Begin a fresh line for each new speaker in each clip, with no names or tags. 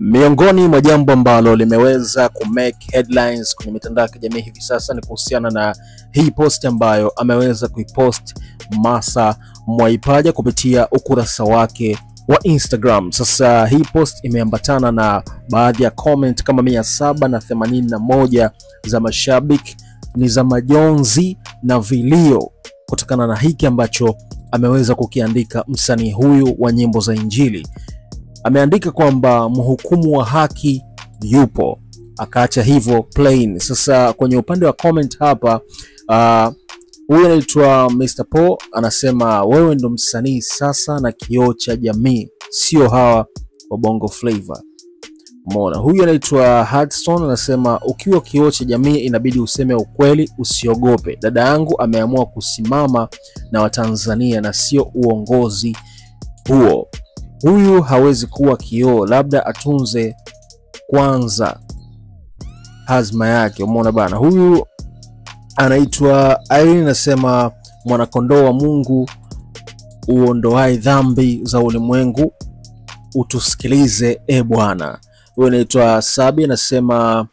Miongoni mwa jambo ambalo limeweza ku make headlines kwenye mitandao ya kijamii hivi sasa ni kuhusiana na hii post ambayo ameweza kuipost Massa Mwaipaja kupitia ukurasa wake wa Instagram. Sasa hii post imeambatana na baadhi ya comment kama 781 za mashabiki, ni za majonzi na vilio kutokana na hiki ambacho ameweza kukiandika msanii huyu wa nyimbo za Injili. Ameandika kwamba mhukumu wa haki yupo, akaacha hivyo plain. Sasa kwenye upande wa comment hapa, huyu anaitwa Mr. Paul anasema wewe ndo msanii sasa na kioo cha jamii, sio hawa wa Bongo Flava. Umeona, huyu anaitwa Hardstone anasema ukiwa kioo cha jamii inabidi useme ukweli, usiogope. Dada yangu ameamua kusimama na Watanzania na sio uongozi huo. Huyu hawezi kuwa kioo, labda atunze kwanza hazma yake. Umeona bana, huyu anaitwa Irene anasema mwanakondoo wa Mungu uondoae dhambi za ulimwengu utusikilize e Bwana. Huyu anaitwa Sabi anasema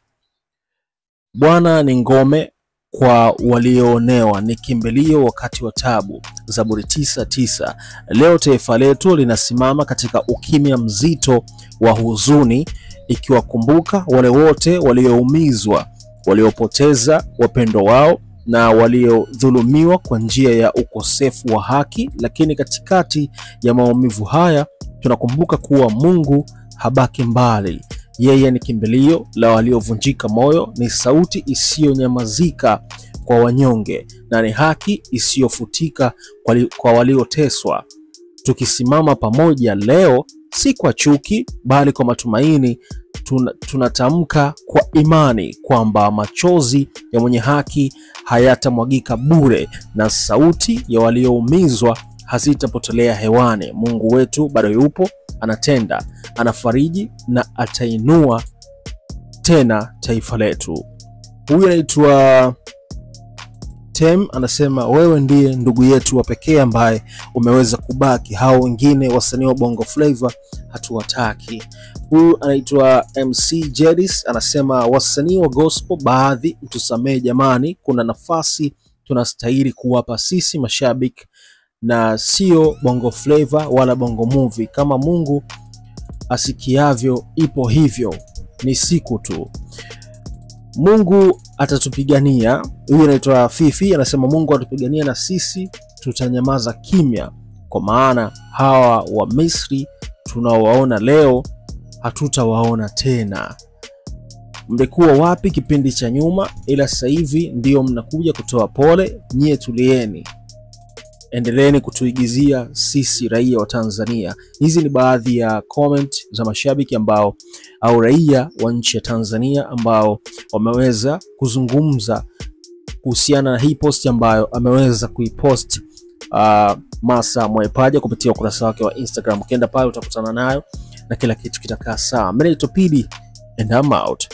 Bwana ni ngome kwa walioonewa, ni kimbilio wakati wa tabu. Zaburi 9:9. Leo taifa letu linasimama katika ukimya mzito wa huzuni, ikiwakumbuka wale wote walioumizwa, waliopoteza wapendo wao na waliodhulumiwa kwa njia ya ukosefu wa haki. Lakini katikati ya maumivu haya tunakumbuka kuwa Mungu habaki mbali. Yeye ni kimbilio la waliovunjika moyo, ni sauti isiyonyamazika kwa wanyonge, na ni haki isiyofutika kwa walioteswa. Tukisimama pamoja leo, si kwa chuki bali kwa matumaini, tunatamka kwa imani kwamba machozi ya mwenye haki hayatamwagika bure na sauti ya walioumizwa hazitapotelea hewani. Mungu wetu bado yupo, anatenda, anafariji na atainua tena taifa letu. Huyu anaitwa Tem anasema wewe ndiye ndugu yetu wa pekee ambaye umeweza kubaki, hao wengine wasanii wa Bongo Flava hatuwataki. Huyu anaitwa MC Jedis anasema wasanii wa gospel baadhi mtusamee jamani, kuna nafasi tunastahili kuwapa sisi mashabiki na sio Bongo Flava wala Bongo Movie. Kama Mungu asikiavyo ipo hivyo, ni siku tu Mungu atatupigania. Huyu anaitwa Fifi anasema Mungu atupigania na sisi tutanyamaza kimya, kwa maana hawa wa Misri tunaowaona leo hatutawaona tena. Mlikuwa wapi kipindi cha nyuma? Ila sasa hivi ndio mnakuja kutoa pole. Nyie tulieni, endeleeni kutuigizia sisi raia wa Tanzania. Hizi ni baadhi ya comment za mashabiki ambao au raia wa nchi ya Tanzania ambao wameweza kuzungumza kuhusiana na hii post ambayo ameweza kuipost Massa Mwaipaja kupitia ukurasa wake wa Instagram. Ukienda pale utakutana nayo na kila kitu kitakaa sawa. Mimi ni Topidi and I'm out.